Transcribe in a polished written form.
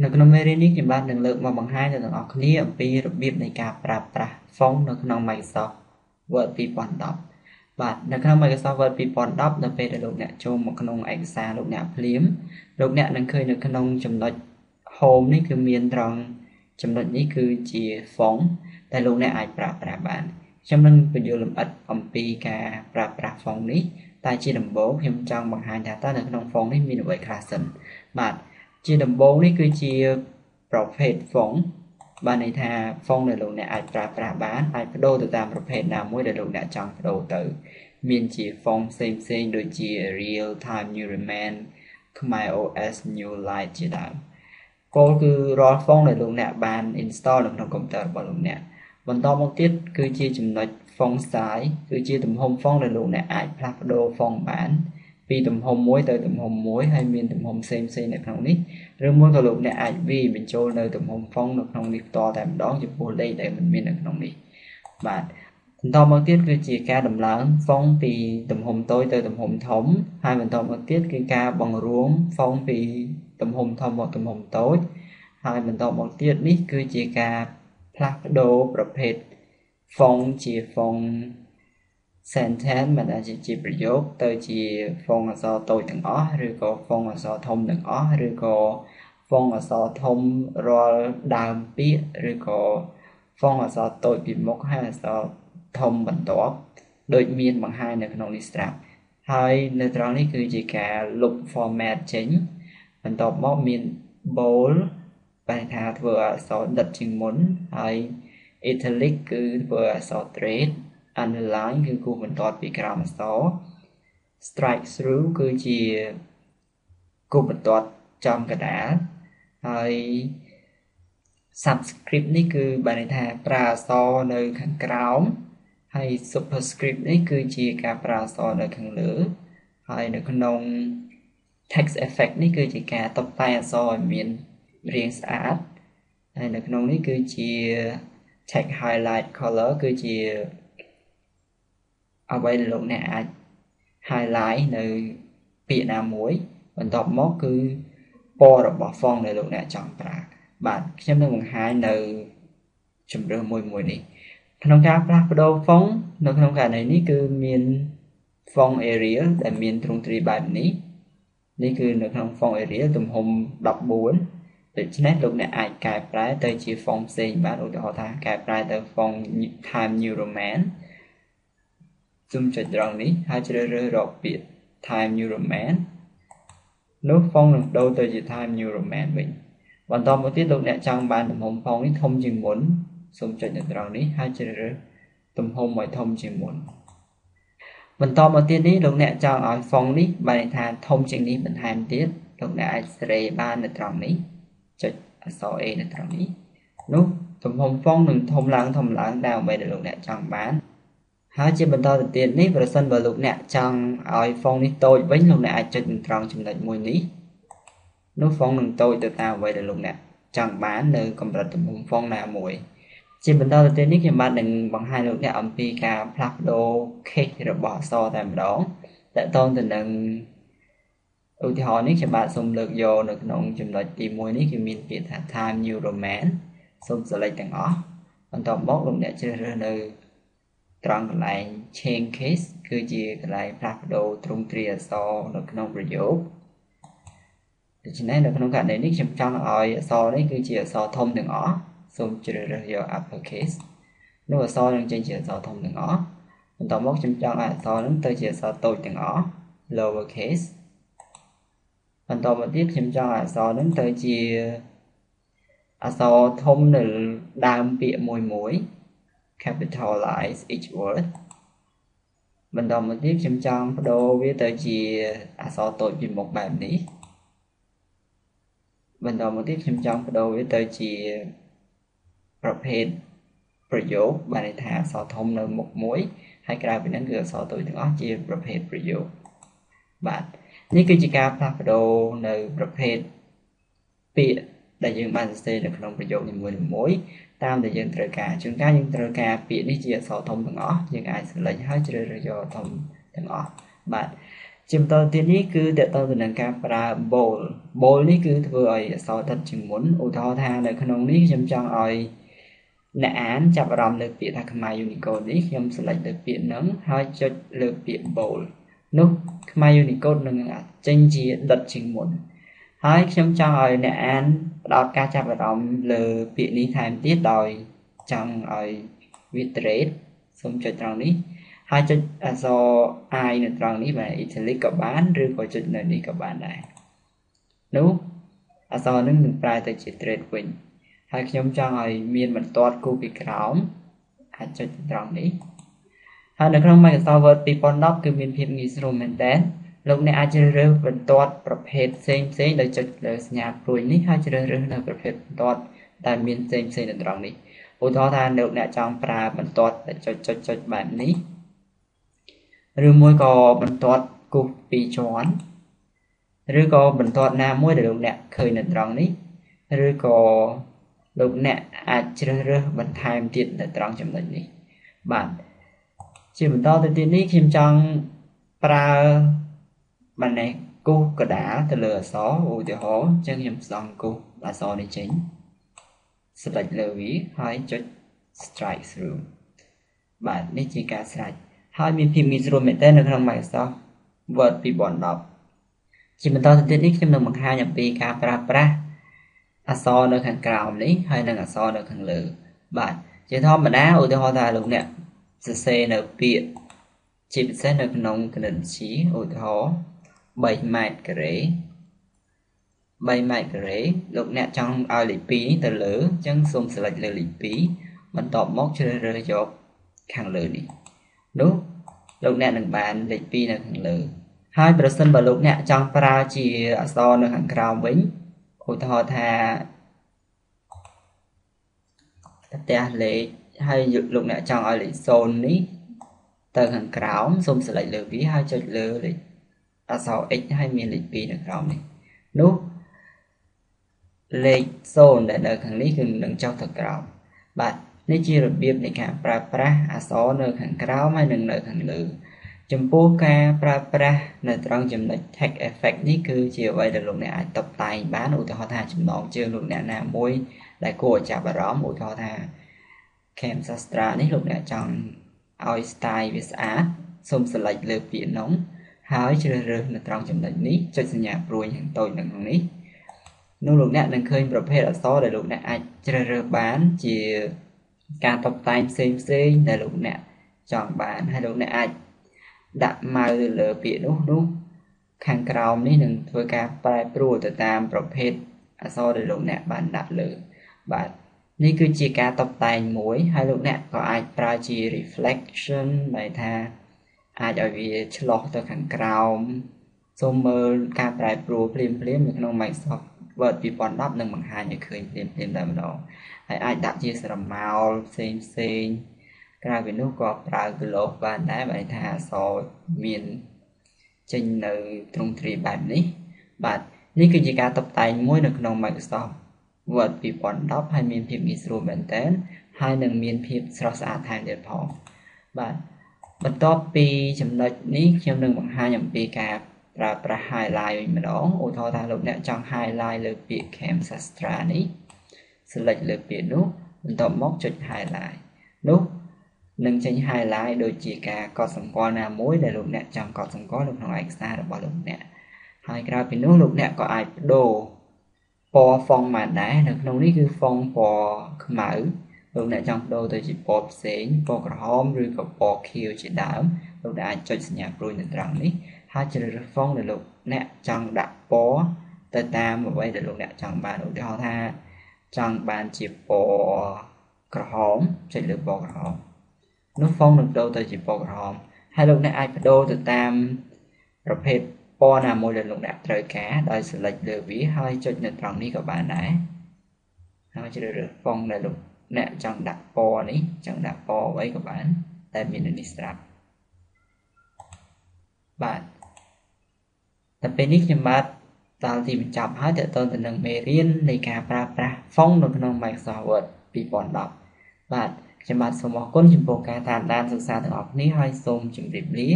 នៅក្នុងមេរៀននេះខ្ញុំបាទនឹងលើកមកបង្ហាញដល់អ្នកទាំងអស់គ្នាអំពីរបៀបនៃការប្រើប្រាស់ font នៅក្នុង Microsoft Word 2010បាទនៅក្នុង Microsoft Word 2010នៅពេលដែលលោកអ្នកចូលមកក្នុងឯកសារលោកអ្នកភ្លាមលោកអ្នកនឹងឃើញនៅក្នុងចំណុច Home នេះគឺមានត្រង់ចំណុចនេះគឺជា font ដែលលោកអ្នកអាចប្រើប្រាស់បានខ្ញុំនឹងពន្យល់លម្អិតអំពីការប្រើប្រាស់ font នេះតែជាដំបូងខ្ញុំចង់បង្ហាញថាតើនៅក្នុង font នេះមានអ្វីខ្លះសិនបាទជាដំបូងនេះគឺជាប្រភេទ font បានន័យថា font ដែលលោកអ្នកអាចប្រើប្រាស់បានអាចប្ដូរទៅតាមប្រភេទណាមួយដែលលោកអ្នកចង់ប្ដូរទៅមានជា font ផ្សេងផ្សេងដូចជា Arial Times New Roman ខ្មែរ OS New Light ជាដើមគោលគឺរាល់ font ដែលលោកអ្នកបាន install នៅក្នុងកុំព្យូទ័ររបស់លោកអ្នកបន្តមកទៀតគឺជាចំណុច font size គឺជាទំហំ font ដែលលោកអ្នកអាចផ្លាស់ប្ដូរ font បានពីទំហំមួយទៅទំហំមួយហើយមានទំហំផ្សេងផ្សេងនៅក្នុងនេះឬមួយក៏លោកអ្នកអាចវាយបញ្ចូលនៅទំហំ font នៅក្នុងនេះផ្ទាល់តែម្ដងចំពោះលេខដែលមិនមាននៅក្នុងនេះបាទបន្តមកទៀតគឺជាការដំឡើង font ពីទំហំតូចទៅទំហំធំហើយបន្តមកទៀតគឺការបង្រួម font ពីទំហំធំមកទំហំតូចហើយបន្តមកទៀតនេះគឺជាការផ្លាស់ប្ដូរប្រភេទ font ជា font sentence មិនអាចជាប្រយោគទៅជា font អក្សរតូចទាំងអស់ឬក៏ font អក្សរធំទាំងអស់ឬក៏ font អក្សរធំរាល់ដើមពាក្យឬក៏ font អក្សរតូចពីមុខហើយអក្សរធំបន្ទាប់ដូចមានបង្ហាញនៅក្នុងនេះស្រាប់ហើយនៅត្រង់នេះគឺជាការលុប format ចេញបន្ទាប់មកមាន bold បែរថាធ្វើអក្សរដិតជាងមុនហើយ italic គឺធ្វើអក្សរទ្រេត underline គឺគូសបន្ទាត់ពីក្រោមអក្សរ strike through គឺជាគូសបន្ទាត់ចំកណ្ដាលហើយ subscript នេះគឺបានន័យថាប្រើអក្សរនៅខាងក្រោមហើយ superscript នេះគឺជាការប្រើអក្សរនៅខាងលើហើយនៅក្នុង text effect នេះគឺជាការតុបតែងអក្សរឲ្យមានរាងស្អាតហើយនៅក្នុងនេះគឺជា text highlight color គឺជាអ្វីដែលលោកអ្នកអាច highlight នៅពាក្យណាមួយបន្ទាប់មកគឺពណ៌របស់ font ដែលលោកអ្នកចង់ប្រើបាទខ្ញុំនឹងបង្ហាញនៅជម្រើសមួយមួយនេះក្នុងការផ្លាស់ប្ដូរ font នៅក្នុងករណីនេះគឺមាន font Arial ដែលមានទ្រង់ទ្រាយបែបនេះនេះគឺនៅក្នុង font Arial ទំហំ14ដូច្នេះលោកអ្នកអាចកែប្រែទៅជា font ផ្សេងបានឧទាហរណ៍ថាកែប្រែទៅ font Times New Roman សូមចុចត្រង់នេះហើយជ្រើសរើសរកពាក្យ Times New Roman នោះ font នឹងដូរទៅជា Times New Roman វិញបន្តមកទៀតលោកអ្នកចង់បានទំហំ font នេះធំជាងមុនសូមចុចនៅត្រង់នេះហើយជ្រើសរើសទំហំឲ្យធំជាងមុនបន្តមកទៀតនេះលោកអ្នកចង់ឲ្យ font នេះបានន័យថាធំជាងនេះបន្ថែមទៀតលោកអ្នកអាចសេរីបាននៅត្រង់នេះចុចអក្សរ A នៅត្រង់នេះនោះទំហំ font នឹងធំឡើងធំឡើងតាមអ្វីដែលលោកអ្នកចង់បានហើយជាបន្តទៅទៀតនេះប្រសិនបើលោកអ្នកចង់ឲ្យ font នេះតូចវិញលោកអ្នកអាចចុចនៅត្រង់ចំណុចមួយនេះនោះ font នឹងតូចទៅតាមអ្វីដែលលោកអ្នកចង់បាននៅកម្រិតទំហំ font ណាមួយជាបន្តទៅទៀតនេះខ្ញុំបាទនឹងបង្ហាញលោកអ្នកអំពីការផ្លាស់ប្ដូរ case របស់អក្សរតែម្ដងតកតងទៅនឹងឧទាហរណ៍នេះខ្ញុំបាទសូមលើកយកនៅក្នុងចំណុចទី1នេះគឺមានពាក្យថា Times New Roman សូម select ទាំងអស់បន្ទាប់មកលោកអ្នកជ្រើសរើសនៅត្រង់កន្លែង change case គឺជាកន្លែងផ្លាស់ប្ដូរទ្រង់ទ្រាយអក្សរនៅក្នុងប្រយោគដូច្នេះនៅក្នុងករណីនេះខ្ញុំចង់ឲ្យអក្សរនេះគឺជាអក្សរធំទាំងអស់សូមជ្រើសរើសយក upper case នោះអក្សរនឹងចេញជាអក្សរធំទាំងអស់បន្ទាប់មកខ្ញុំចង់ឲ្យអក្សរនឹងទៅជាអក្សរតូចទាំងអស់ lower case បន្តមកទៀតខ្ញុំចង់ឲ្យអក្សរនឹងទៅជាអក្សរធំនៅដើមពាក្យមួយមួយ capitalize each word បន្តមកទៀតខ្ញុំចង់ប្ដូរវាទៅជាអក្សរតូចពីមុខបែបនេះបន្តមកទៀតខ្ញុំចង់ប្ដូរវាទៅជាប្រភេទប្រយោគបានន័យថាអក្សរធំនៅមុខមួយហើយក្រៅពីហ្នឹងគឺអក្សរតូចទាំងអស់ជាប្រភេទប្រយោគបាទនេះគឺជាការផ្លាស់ប្ដូរនៅប្រភេទពាក្យដែលយើងបានសរសេរនៅក្នុងប្រយោគនីមួយៗតាមដែលយើងត្រូវការជួនកាលយើងត្រូវការពាក្យនេះជាអក្សរធំទាំងអស់យើងអាច select ហើយជ្រើសរើសយកធំទាំងអស់បាទ ជាបន្តទៀតនេះគឺតកតទៅនឹងការប្រើ bold bold នេះគឺធ្វើឲ្យអក្សរដិតជាងមុនឧទាហរណ៍ថានៅក្នុងនេះខ្ញុំចង់ឲ្យអ្នកអានចាប់អារម្មណ៍លើពាក្យថាខ្មែរ Unicode នេះខ្ញុំ select លើពាក្យហ្នឹងហើយចុចលើពាក្យ bold នោះខ្មែរ Unicode នឹងចេញជាដិតជាងមុនហើយខ្ញុំចង់ឲ្យអ្នកអានផ្ដោតការចាប់អារម្មណ៍លើពាក្យនេះថែមទៀតដោយចង់ឲ្យវា trade សូមចុចត្រង់នេះហើយចុចអក្សរ I នៅត្រង់នេះបាទ italic ក៏បានឬក៏ចុចនៅនេះក៏បានដែរនោះអក្សរនឹងនឹងប្រែទៅជា trade វិញហើយខ្ញុំចង់ឲ្យមានបន្ទាត់គូពីក្រោមអាចចុចត្រង់នេះហើយនៅក្នុង Microsoft Word 2010គឺមានភាពងាយស្រួលមែនទែនលោកអ្នកអាចជ្រើសរើសបន្ទាត់ប្រភេទផ្សេងផ្សេងដោយចុចលើសញ្ញាព្រួយនេះហើយជ្រើសរើសនៅប្រភេទបន្ទាត់ដែលមានផ្សេងផ្សេងនៅត្រង់នេះឧទាហរណ៍ថាលោកអ្នកចង់ប្រើបន្ទាត់ដែលចុចចុចចុចបែបនេះឬមួយក៏បន្ទាត់គូសពីរជាន់ឬក៏បន្ទាត់ណាមួយដែលលោកអ្នកឃើញនៅត្រង់នេះឬក៏លោកអ្នកអាចជ្រើសរើសបន្ថែមទៀតនៅត្រង់ចំណុចនេះបាទជាបន្តទៅទៀតនេះខ្ញុំចង់ប្រើបាននេះគូសកដាលទៅលើអក្សរឧទាហរណ៍អញ្ចឹងខ្ញុំសង់គូសអក្សរនេះចេញ select លើវាហើយចុច strike through បាទនេះជាការស្រេចហើយមានភាពងាយស្រួលមែនទែននៅក្នុង Microsoft Word 2010ជាបន្តទៅទៀតនេះខ្ញុំនឹងបង្ហាញអំពីការប្រើប្រាស់អក្សរនៅខាងក្រោមនេះហើយនិងអក្សរនៅខាងលើបាទជាធម្មតាឧទាហរណ៍ថាលោកអ្នកសរសេរនៅពាក្យជាពិសេសនៅក្នុងគណិតវិទ្យាឧទាហរណ៍3ម៉ែត្រការ៉េ3ម៉ែត្រការ៉េលោកអ្នកចង់ឲ្យលេខ2នេះទៅលើអញ្ចឹងសូម select លើលេខ2បន្ទាប់មកជ្រើសរើសយកខាងលើនេះនោះលោកអ្នកនឹងបានលេខ2នៅខាងលើហើយប្រសិនបើលោកអ្នកចង់ប្រើជាអក្សរនៅខាងក្រោមវិញឧទាហរណ៍ថាផ្ទះលេខហើយលោកអ្នកចង់ឲ្យលេខ0នេះទៅខាងក្រោមសូម select លើវាហើយចុចលើលេខអក្សរ x ហើយមានលេខ2នៅក្រោមនេះនោះលេខ0ដែលនៅខាងនេះគឺនឹងចុះទៅក្រោមបាទនេះជារបៀបនៃការប្រើប្រាស់អក្សរនៅខាងក្រោមហើយនិងនៅខាងលើចំពោះការប្រើប្រាស់នៅត្រង់ចំណុច text effect នេះគឺជាអ្វីដែលលោកអ្នកអាចតុបតែងបានឧទាហរណ៍ថាចំណងជើងលោកអ្នកណាមួយដែលគួរឲ្យចាប់អារម្មណ៍ឧទាហរណ៍ថា Cam Sastra នេះលោកអ្នកចង់ឲ្យ style វាស្អាតសូម select លើពាក្យនោះហើយជ្រើសរើសនៅត្រង់ចំណុចនេះចុចសញ្ញាព្រួយខាងតូចនៅក្នុងនេះនោះលោកអ្នកនឹងឃើញប្រភេទអក្សរដែលលោកអ្នកអាចជ្រើសរើសបានជាការតុបតែងផ្សេងផ្សេងដែលលោកអ្នកចង់បានហើយលោកអ្នកអាចដាក់ម៉ៅទៅលើពាក្យនោះនោះខាងក្រោមនេះនឹងធ្វើការប្រែប្រួលទៅតាមប្រភេទអក្សរដែលលោកអ្នកបានដាក់លើបាទនេះគឺជាការតុបតែងមួយហើយលោកអ្នកក៏អាចប្រើជា reflection បែរថាអាចឲ្យវាឆ្លុះទៅខាងក្រោមសូមមើលការប្រែប្រួលភ្លាមៗនៅក្នុង Microsoft Word 2010នឹងបង្ហាញឲ្យឃើញភ្លាមៗតែម្ដងហើយអាចដាក់ជាស្រមោលផ្សេងផ្សេងក្រៅពីនោះក៏ប្រើ globe បានដែរបែរថាអក្សរមានចេញនៅទ្រង់ទ្រាយបែបនេះបាទនេះគឺជាការតុបតែងមួយនៅក្នុង Microsoft Word 2010ហើយមានភាពងាយស្រួលមែនទែនហើយនឹងមានភាពស្រស់ស្អាតថែមទៀតផងបាទបន្ទាប់ពីចំណុចនេះខ្ញុំនឹងបង្ហាញអំពីការប្រើប្រាស់ highlight វិញម្ដងឧទាហរណ៍ថាលោកអ្នកចង់ highlight លើពាក្យ Cam Sastra នេះ select លើពាក្យនោះបន្ទាប់មកចុច highlight នោះនឹងចេញ highlight ដូចជាការកត់សម្គាល់ណាមួយដែលលោកអ្នកចង់កត់សម្គាល់នៅក្នុងឯកសាររបស់លោកអ្នកហើយក្រៅពីនោះលោកអ្នកក៏អាចបដូរពណ៌ font បានដែរនៅក្នុងនេះគឺ font ពណ៌ខ្មៅលោកអ្នកចង់បដូរទៅជាពណ៌ផ្សេងពណ៌ក្រហមឬក៏ពណ៌ខៀវជាដើមលោកអ្នកអាចចុចសញ្ញាព្រួយនៅត្រង់នេះហើយជ្រើសរើស font ដែលលោកអ្នកចង់ដាក់ពណ៌ទៅតាមអ្វីដែលលោកអ្នកចង់បានឧទាហរណ៍ថាចង់បានជាពណ៌ក្រហមចុចលើពណ៌ក្រហមនោះ font នឹងដូរទៅជាពណ៌ក្រហមហើយលោកអ្នកអាចបដូរទៅតាមប្រភេទពណ៌ណាមួយដែលលោកអ្នកត្រូវការដោយ select លើវាហើយចុចនៅត្រង់នេះក៏បានដែរហើយជ្រើសរើស font ដែលលោកអ្នកចង់ដាក់ពណ៌នេះចង់ដាក់ពណ៌អ្វីក៏បានតែមាននៅនេះស្រាប់បាទតែពេលនេះខ្ញុំបាទដល់ទីបញ្ចប់ហើយតើតើទៅនឹងមេរៀននៃការប្រើប្រាស់ font នៅក្នុង Microsoft Word 2010បាទខ្ញុំបាទសូមអរគុណចំពោះការតាមដានសិក្សាទាំងអស់គ្នាហើយសូមជម្រាបលា